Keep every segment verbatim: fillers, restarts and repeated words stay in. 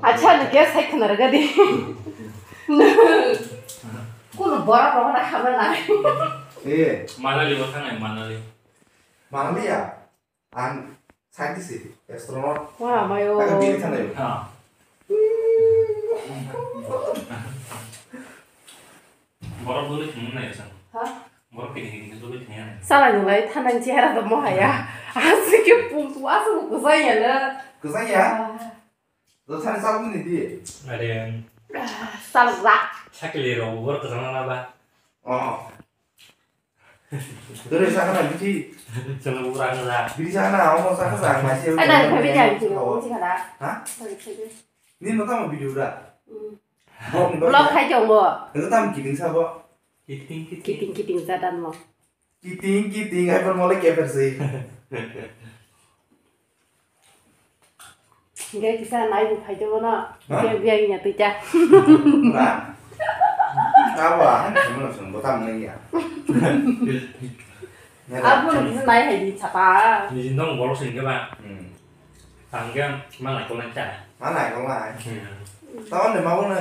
Acha, nwng khe sai khna rwgadi. Kuno borok rok na khamna nai. Eh. Manali bo thangnai, Manali. Manali ya? Ang scientist, astronaut. Wah, mayo. Aku bini thangnai. Ha. Borok dole thwngmung nai sa. Ha? Borok kini kini dole thwngya nai. Sala nung lai thanang chehara do mohaya. Aswk khe pung tu aswk kwchang ya le. Kwchang ya? Ah. Do thani chal mani di. Are. Ah, sal rak. Sakili ro borok kwchang na ba. Oh. Dole sa kana biti. Chwng ura na. Biti sa kana, amo sa kana, ma se. Ada kami jangan sih, sih kana. Ha? Ni no tamo video da. Hmm. Vlog khai tongo. Itu tam kiting sabo. Kiting, kiting. Kiting, kiting jadan mo. Kiting, kiting, ai pon mole keper sih. Hingke kisa nai bo phai tongo no. Ha? Hingke biyang ya twi cha. Na? Abo ahai ni songno song bo tam nai ya. Abo no kisa nai hai di chapa. Ni jin dong borok sing ke ba. Hmm. Tangke ma nai kolai cha. Ma nai kolai. Hmm. Tawon de ma bo na.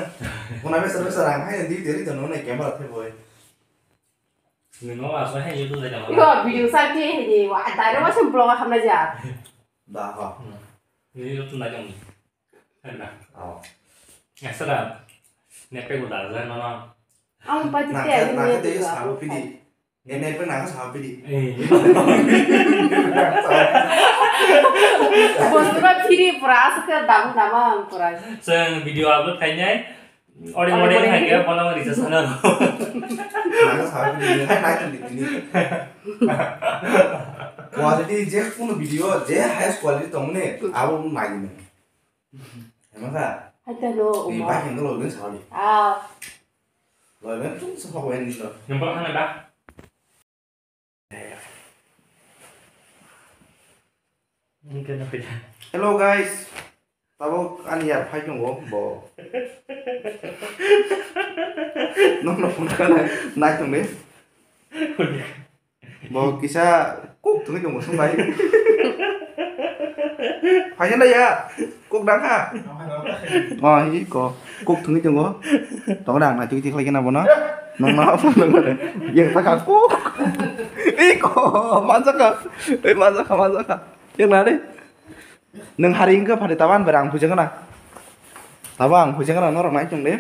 Kona besar besar ang hai di deri to no nai camera the boy. Ni no asla hai YouTube nai tama. Yo video sa ke hai di wa dare wa sem blog hamna ja. Da ha. Hmm. Ni YouTube nai tama. Hai na. Oh. Asara. Nepe ko da ja no no. Ang pati te. Nang ke sabo pidi. Nene pe nang sabo pidi. Eh. Bosra phiri pura aska dam dam ang pura. Seng video upload khainai. Ori mori hai ke bono risa sana. Nang sabo pidi. Hai nai tong di. Quality je kuno video je highest quality tong ne abo nai ni. Emang sa? Hai ta no. Ni ba hin lo ni sa ni. Ah. Lo ni tung sa ho ni lo. Yang ba hana ba. Mungkin apa ya? Hello guys. Tabuk ani yar phai tongo bo. Nokno phone kha nai tong de. Bo kisa kuk thungwi tongo sung bai. Phai na ya. Kuk dang kha. Oh hi ko. Kuk thungwi tongo. Tong dang na twi twi khlai kena bono. Nokno phone kha. Yang ta kha kuk. Ih ko. Manjak kha. Eh manjak kha manjak kha. Yang na de. Nwng hari wngkha phari taba ang bera ang huijak na. Taba ang huijak na norok nai tong de.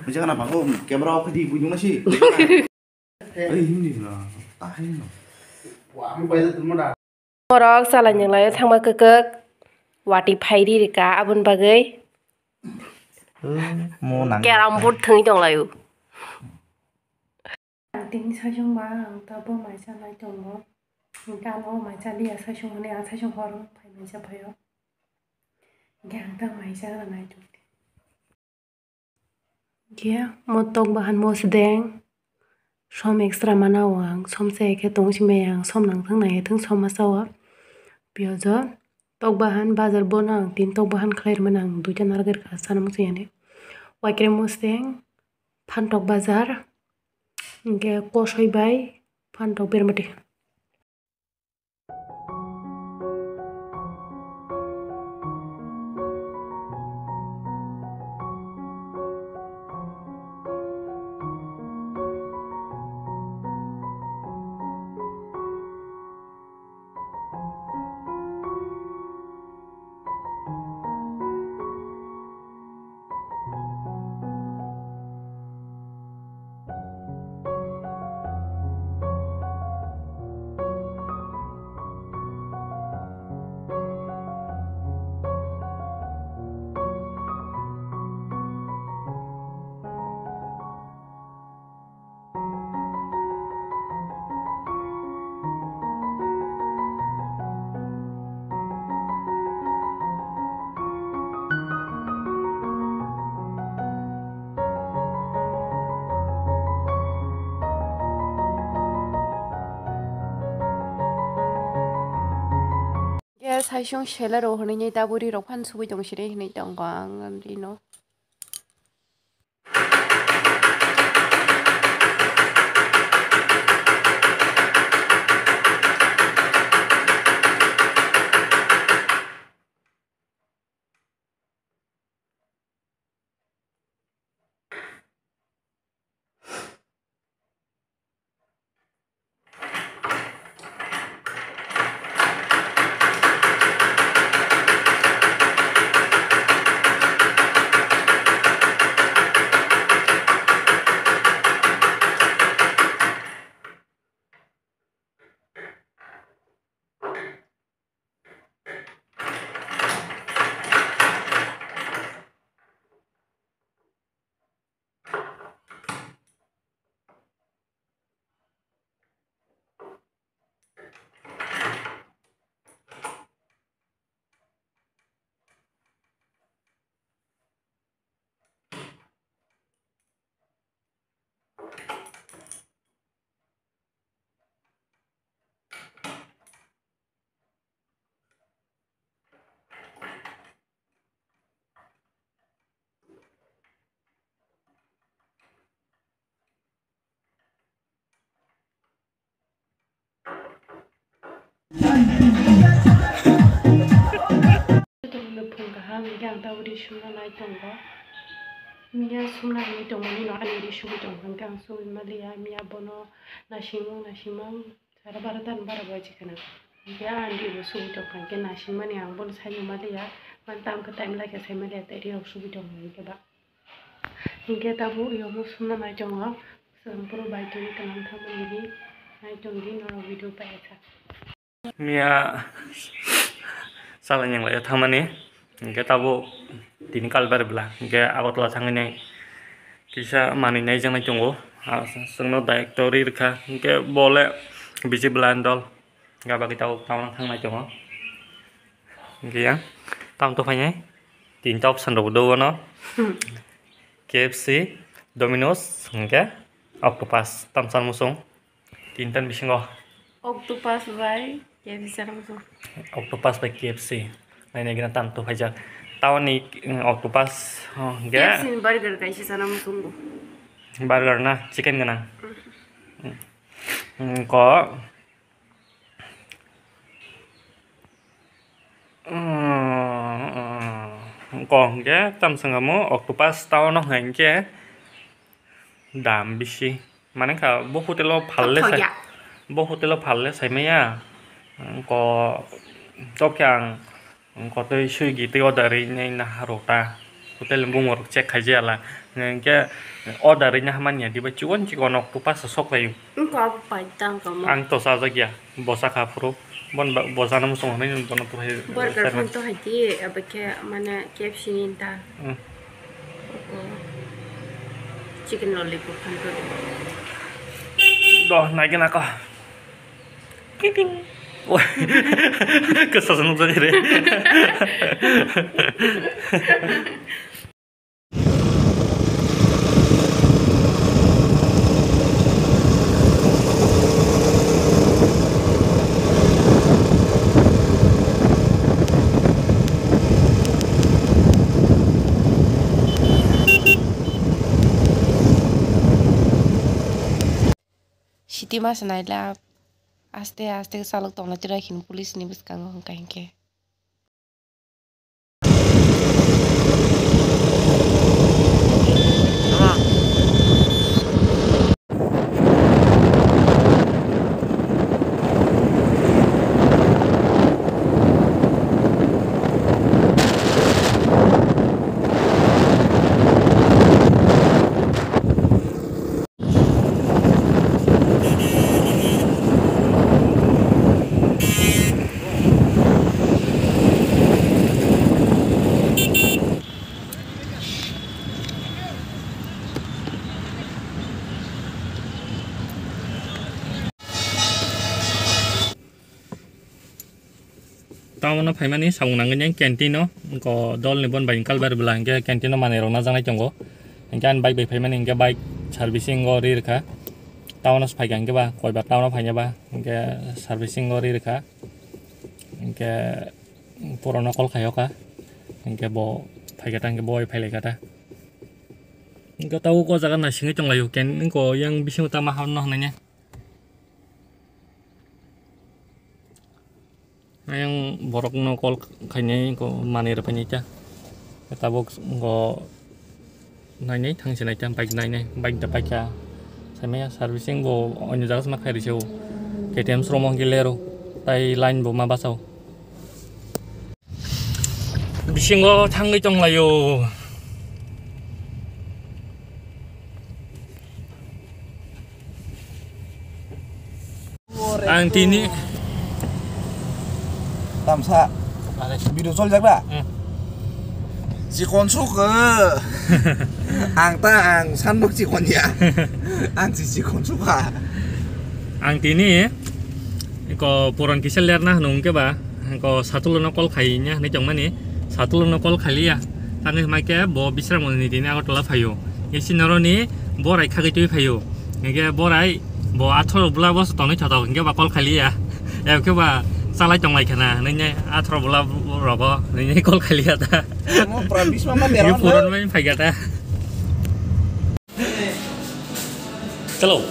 Huijak na bango camera off di bujung na si. Ei hindi na. Ta hindi na. Borok salai nang lai thangma kwkwk wati phairi rika aboni bagwi. Mo nang. Carrom board thwngwi tong lai o. Ang tini saichung ba ang ta bo mai cha nai tongo. Hingke ano mai cha liya saichung hwnwi ang saichung horo phai mai cha phaio. Hingke ang ta mai cha nai tongo. Hingke mo tok bahan mo sdeng som extra mana o ang som se khe tong si mai ang som nang thang nai thang som ma cha o. Piyajo tok bahan bazar bono ang tin tok bahan khlai rwmani ang duita narwk rwkha sana muchung yani. Waikre mo sdeng phantok bazar. Hingke kosoi bai phantok bermati. Khe saichung seller rok hwnwi ni tabuk ri rok phan subui tong siri hwnwi tong kho ang rino. Tongno phung kaham, hingke ang tabuk ri sumna nai tongo. Miya sumna hinwi tongmani no ani ri sugwi tongkha, hingke ang sugwi maliya, miya bono nasingmung nasingmung sara barota ni bara baji khana. Hingke ang ri bo sugwi tongkha, hingke nasingmani ang bono saimung maliya, man tam khe time laikha sai maliya, tei ri rok sugwi tongkha hingke ba. Hingke tabuk yomo sumna nai tongo, chwng boro bai tongwi tongmani thangmani ri nai tongdi norok video paisa. Miya salai nang lai thangmani, hingke tabuk tini kalbar bela, hingke Agartala thangwi nai kisa manwi nai jaknai tongo. Ah, chwngno daikto ri rwkha, hingke bole bisi bela dol, hingke bagwi tabuk town thang nai tongo. Hingke yang town to phainai tinta option rok do bono. Hmm. K F C, Domino's, hingke Octopus, tamsal musung. Tinta ni bisingo. Octopus bai K F C sana muchung. Octopus bai K F C. Nai nai gina tam to phaijak. Tawani, mm, octopus, oh, hingke K F C ni burger kaisa sana muchungo. Burger na, chicken gana. Mm. Mm, ko. Mm, ko hingke tamsong amo octopus tawano hingke dam bisi. Mane kha bo hotel o phalle sai, Thoya. Bo hotel o phalle sai maya. Ko tok khe ang kotoi Swiggy tei order rinai naha rota. Hotel ni bumung rok check khai jaya la. Hingke order rinai hamani ya diba chikon chikon octopus sok lai. Wngkha abo pai tang kamo. Ang to sajak ya, bo sakha phuru. Bon ba, bo sana muchung hwnwi bono to hai. Burger phano to hai di, abo khe mane K F C ni ta. Hmm. Chicken lollipop phano to. Do, nai gana ka. Ting, ting. Wah. Kesa seneng saja deh. City mas naila aste aste salok tongna tira hin police ni bwskango hwnkha hinkhe. Town o phaimani samung nangwi yang canteen o, ko dol ni bon bai kalbar bwla hinkhe canteen o manwi rok najaknai tongo. Hinkhe ani bike bai phaimani hinkhe bike servicing o ri rwkha. Town o phaikha hinkhe ba koiba town o phaina ba hinkhe servicing o ri rwkha. Hinkhe pura no call khaio kha. Hinkhe bo phaikha ta hinkhe bo bai phailaikha ta. Hinkhe tabuk o jaga naisingwi tonglaio can ko yang bisingo tama habna hwnwi. Ayang borokno call khainai ko manwi rwphainai ta. Tabuk go nainai thangsinai ta bike nainai bike da paikha. Saimaya servicing bo onyo jaga ma khairwi se o. K T M showroom o hwnkhe lero tai line bo ma bachao. Bisingo thangwi tonglaio. Ang tini tamsa video chol jak da. Hmm. Chikon suk, eh. Ang ta ang sanbok chikon ya. Ang si chikon suk ha. Ang tini ko puron kisa lerna hwnung ke ba. Ko Satulno call khaiya hinwi tongmani, Satulno call khailiya. Tangwi hwnba khe bo Bisramoni tini Agartala phaio. Isi noroni borai khagwi twi phaio. Hinkhe borai bo atharo bwla bo tonwi thothok hinkhe ba call khailiya. Ebo khe ba chalai tonglai khana hinwi atharo bwla rogo hinwi call khailiya ta. Omo pura Bisma ma berang. Puron bai phaikha ta. Chalo.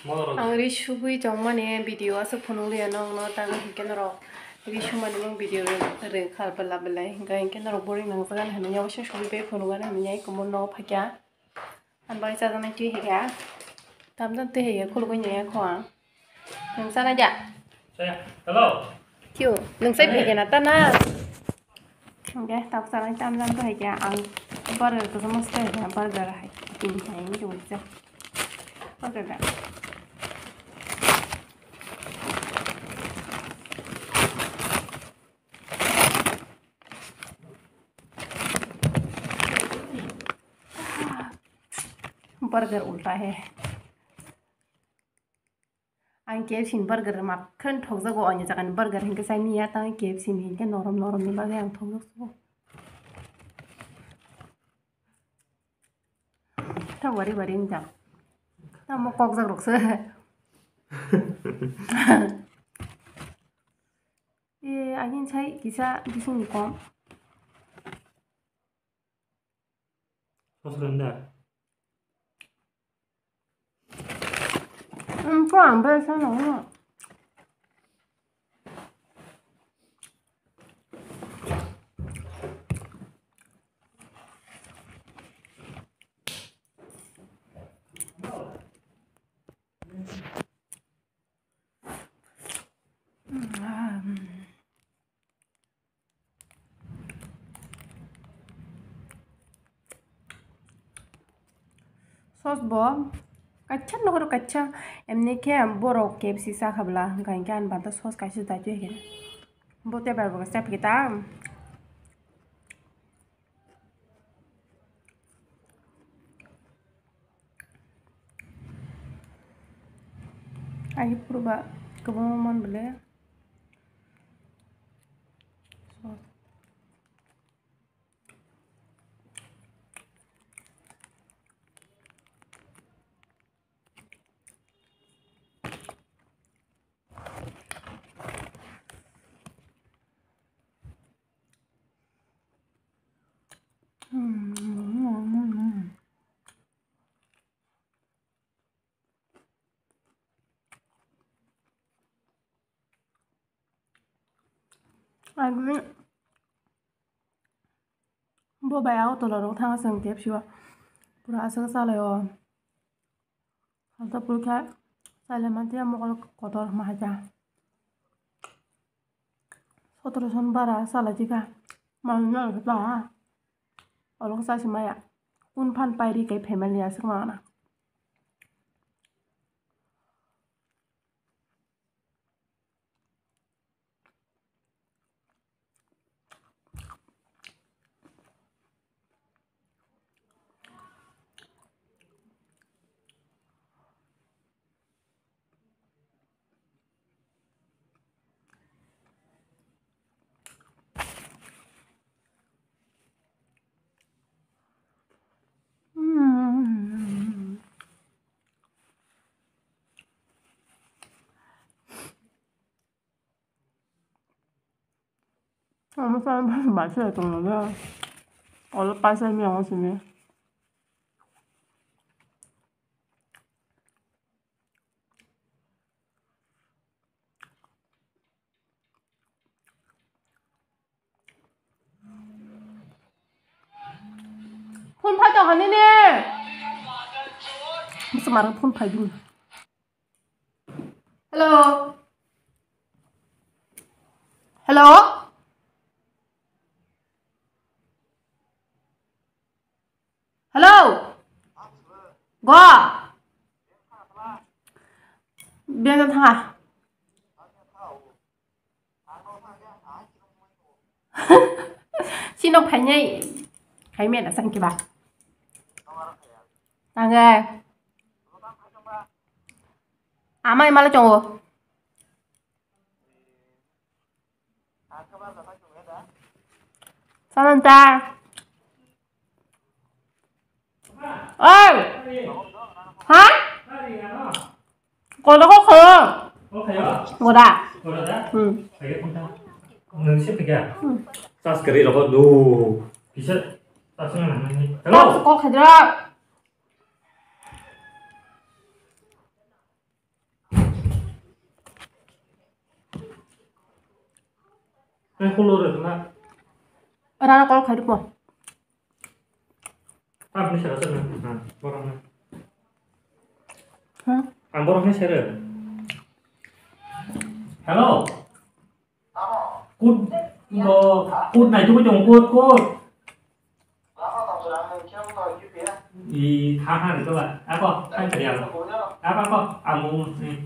Ang ri subui tongmani video aswk phunukliya nokno, tamo hinkhe norok ri sumani mung video rwkha belai belai, hinkhe hinkhe norok boring nangjak ani hinwi yago se subui bai phunukani hinwi yago kumun nogo phaikha. Ang bai chajaknai twi hai kha. Tamjani twi hai khe khulugwi nai kho ang. Nwng chana ja? Chaya. Hello. Kyo, nwng sai phai khe na ta na? Hinkhe tabuk chanai tamjani twi hai khe ang burger kwchama se kha, burger hai. Tini hai wngkhe wngkhe. Burger da. Burger ulta hai. Ang K F C ni burger makhan thokjago, ani jagani burger hinkhe chaini ya, tang K F C ni hinkhe norom norom ni bagwi ang thokjak sugo. Ta wari wari wngjak. Tamo kokjak rokse. E, ani sai kisa bisingni kom. Sos rwng da? Em, ko ang bai sa nang no. Sos bo kaisa nokoro kaisa, emni khe borok K F C cha kha bwla, hwnkha hinkhe ani banta sos kaisa daitu hai khe. Bo tei bai bo kaisa phi khe ta. Ani phuruba kwbangma man bole. Agni bo bai Agartala rok thang aswk K F C o pura aswk salai o. Salta purkha salai manti mokol kotor hwnkha. Sotoro son bara salai tikha manwi nang khe ta. Olo khe chasi maya. Kun phan pairi kai family aswk mangna. Amo sa ba se tong na. Olo paisa mi amo sini. Phone phai tong hani ne. Bisa marang phone phai dun. Hello. Hello. Hello. Go. Beng thanga. Sino phainai. Khaimya da sang kiba. Tangai. Amai mala chongo. Samantha. Oi. Ha? Koda ko kho. Koda. Hmm. Charge kari rokho do. Kisa. Hello. Call khadra. Kulo rwkna. Rana call khai rwkma. Ang ni sero sero. Ha, borok ni. Hmm? Ang borok ni sero. Hello. Kut, bo, kut nai tugui tongo, kut, kut. I, ha, ha, ito ba. Ako, kan kaya ako. Ako, ako, amo, eh.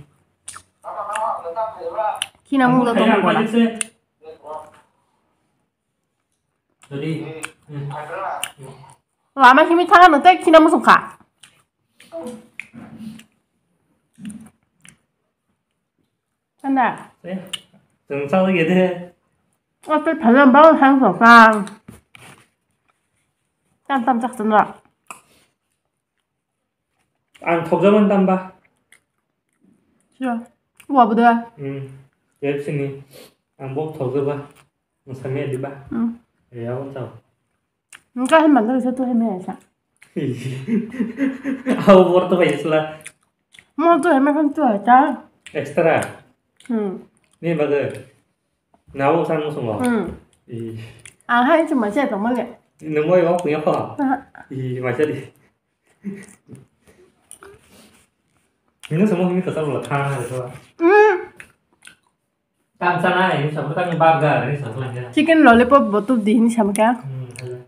Kina mung lo tong ko la. Jadi, eh. Lama simi thanga no te kina musung kha. Anda. Eh, chwng chao ye de. O te phalam ba hang song sang. Tam tam chak chwng ra. Ang thokjamani tamba. Sure. Wa bu da. Hmm. Yep sini. Ang bo thokjaba. Ang samya diba. Hmm. Ya bo chao. Nka hem mandar sa tu hem ya sa. Au bor to bai sla. Mo tu hem kan tu ta. Extra. Hmm. Ni baga. Nabo san mo sungo. Hmm. Ih. Ang hai chu ma che to mo le. Namo yo kuya ko. Aha. Ih, ma che di. Hino samo hino kasar lo tha na to. Hmm. Tam sana ini sama tang burger ini sama lagi. Chicken lollipop botul di ini sama kya? Hmm, ada.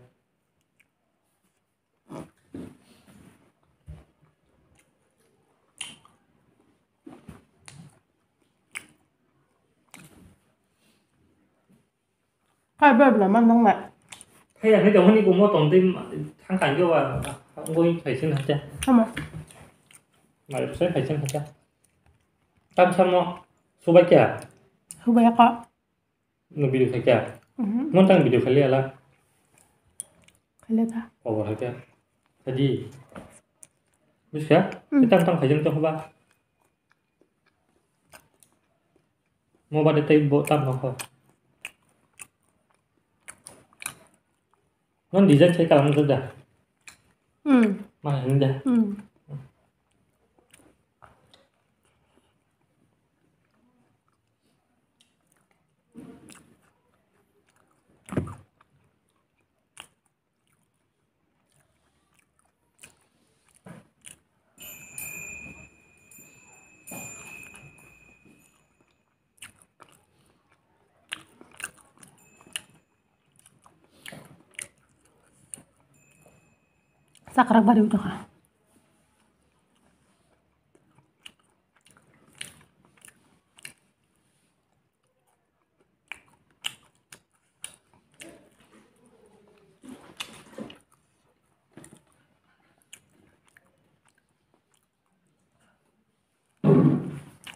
Hai bai bla man nang nai. Hai ani tong ni kumo tong tei thang kan ke wa ngoi phai sin hacha. Tamo. Mai phai phai sin hacha. Tam samo subai kya? Subai ka. No video khai kya? Mhm. Mon tang video khai ala. Khai ta. Over khai kya? Tadi. Bisa? Hmm. Kita tang khai jeng to ba. Mo bade tei bo tam nokho. Non design sai kalam jada. Hmm. Ma hinda. Hmm. Sakrak bari udah kah?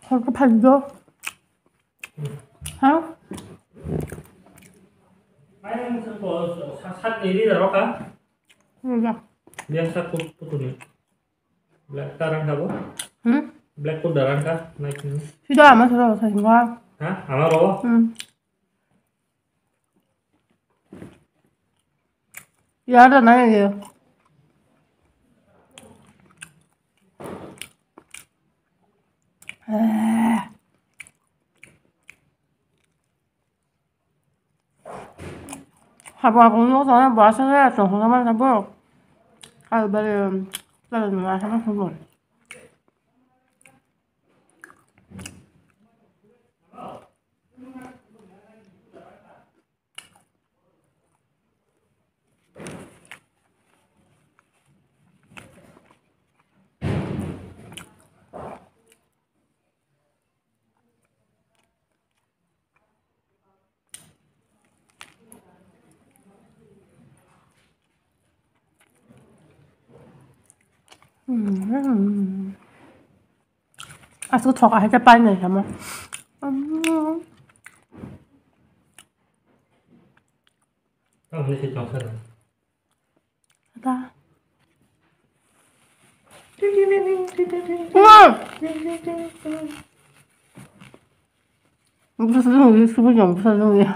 Hor ko phan do. Ha? Ayang sa ko sa sa ni ri ro ka? Iya. Biasa put putuni. Black tarang ka bo? Hmm? Black put darang ka naik ni. Sida ama sura sa singa. Ha? Ama ro? Hmm. Yada na ye. Eh. Habo habo no sana bahasa ya to hona man habo. Al bare, um, tala na sama habo. Aswk thoka hai khe painai samo. Ada. Bwsa jwng, bwsa jwng ya.